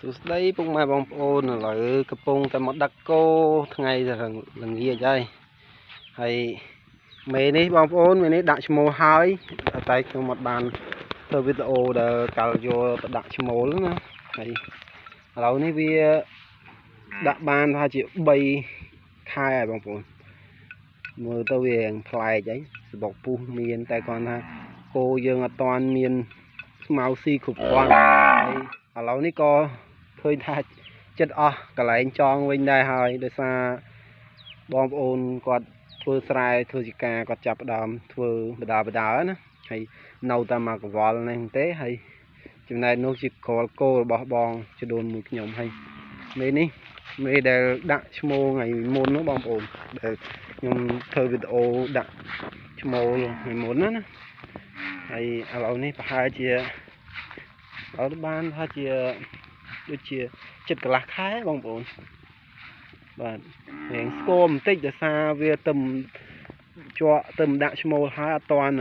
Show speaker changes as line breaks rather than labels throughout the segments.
សួស្តីពុកម៉ែបងប្អូនឥឡូវកំពុងតែមកដឹកគោថ្ងៃល្ងាចហើយហើយមេនេះបងប្អូនមេនេះដាក់ឈ្មោះហើយតែខ្ញុំអត់បានធ្វើវីដេអូដែលកាលយកទៅដាក់ឈ្មោះណាហើយឥឡូវនេះវាដាក់បានថាជា3ខែហើយបងប្អូនមើលទៅវាប្លែកហើយសបុកពុះមានតែគាត់ថាគោយើងអត់ទាន់មានស្មៅស៊ីគ្រប់គ្រាន់ហើយឥឡូវនេះក៏ឃើញថាចិត្តអស់កន្លែងចងវិញដែរហើយដោយសារបងប្អូនគាត់ធ្វើស្រែធ្វើជាការគាត់ចាប់ផ្ដើមធ្វើបដាបដាណាហើយនៅតែមកកវលនេះទេហើយចំណែកនោះជាក្រលគោរបស់បងចដូនមួយខ្ញុំហើយមេនេះមេដែលដាក់ឈ្មោះថ្ងៃមុននោះបងប្អូនដែលខ្ញុំធ្វើវីដេអូដាក់ឈ្មោះថ្ងៃមុនណាហើយឥឡូវនេះប្រហែលជាឥឡូវបានថាជាដូចជាចិត្តកន្លះខែបងប្អូនបាទរៀងស្គមបន្តិចដោយសារវាទៅជាក់ទៅដាក់ឈ្មោះហើយអត់ទាន់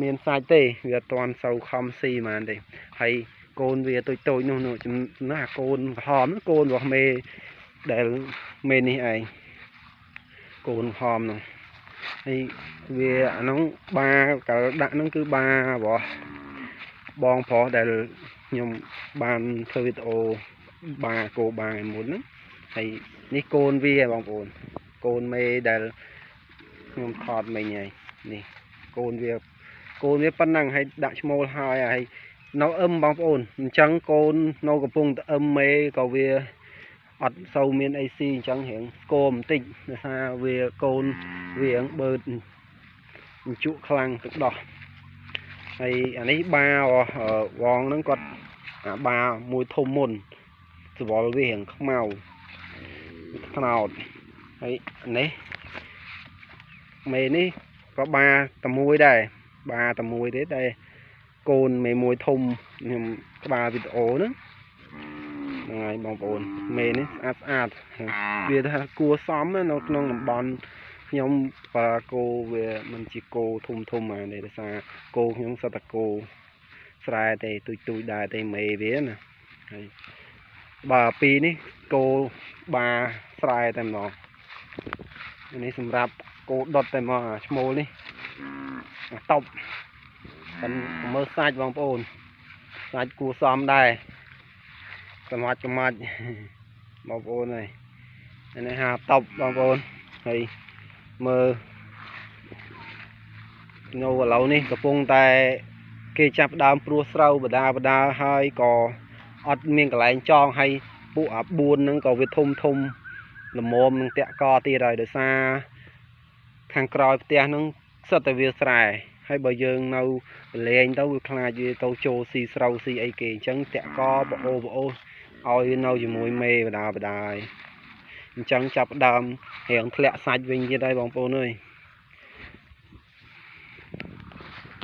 មានសាច់ទេវាអត់ទាន់សូវខំស៊ីហ្មងទេហើយកូនវាតូចតូចនោះនោះអាកូនក្រហមកូនរបស់មេដែលមេនេះឯងកូនក្រហមនោះហើយវាអានោះបាកាលដាក់ហ្នឹងគឺបារបស់បងប្រុសដែលខ្ញុំបានធ្វើវីដេអូបាគោបាឯមុនហ្នឹងហើយនេះកូនវាបងប្អូនកូនមេដែលខ្ញុំថតមិញហើយនេះកូនវាប៉ុណ្ណឹងហើយដាក់ឈ្មោះហើយហើយនៅអឹមបងប្អូនអញ្ចឹងកូននៅកំពុងតែអឹមមេក៏វាអត់សូវមានអីស៊ីអញ្ចឹងរៀងស្គមបន្តិចដោយសារវាកូនវារៀងបឺតជក់ខ្លាំងទឹកដោះហើយអានេះបាវងហ្នឹងគាត់អាបាមួយធំមុនសវលវារៀងខ្មៅខ្នោតហើយនេះមេនេះក៏បាតែមួយដែរបាតែមួយទេតែកូនមេមួយធំខ្ញុំក្បាលវីដេអូហ្នឹងហ្នឹងហើយបងប្អូនមេនេះស្អាតស្អាតវាថាគួសមនៅក្នុងតំបន់ខ្ញុំបើគោវាមិនជាគោធំធំអានេះដោយសារគោខ្ញុំសត្វតែគោស្រែទេទូចទូចដែរទេមេវាណាហើយបើពីរនេះគោបាស្រែតែម្ដងនេះសម្រាប់គោដុតតែមកអាឈ្មោលនេះអាតប់ប៉ិនមើលសាច់បងប្អូនសាច់គួសមដែរកម្មាច់កម្មាច់បងប្អូនហើយនេះហាតប់បងប្អូនហើយមើលនៅឥឡូវនេះកំពុងតែគេចាប់ដើមព្រោះស្រូវបដាបដាហើយក៏អត់មានកន្លែងចងហើយពួកអា4ហ្នឹងក៏វាធំធំល្មមនឹងតាក់កទៀតហើយដោយសារខាងក្រោយផ្ទះហ្នឹងសិតតែវាស្រែហើយបើយើងនៅប្រឡែងទៅវាខ្លាចវាទៅចូលស៊ីស្រូវស៊ីអីគេអញ្ចឹងតាក់កបអូបអូឲ្យនៅជាមួយមេបដាបដាហើយអញ្ចឹងចាប់ដើមរៀងធ្លាក់សាច់វិញទៀតហើយបងប្អូនអើយ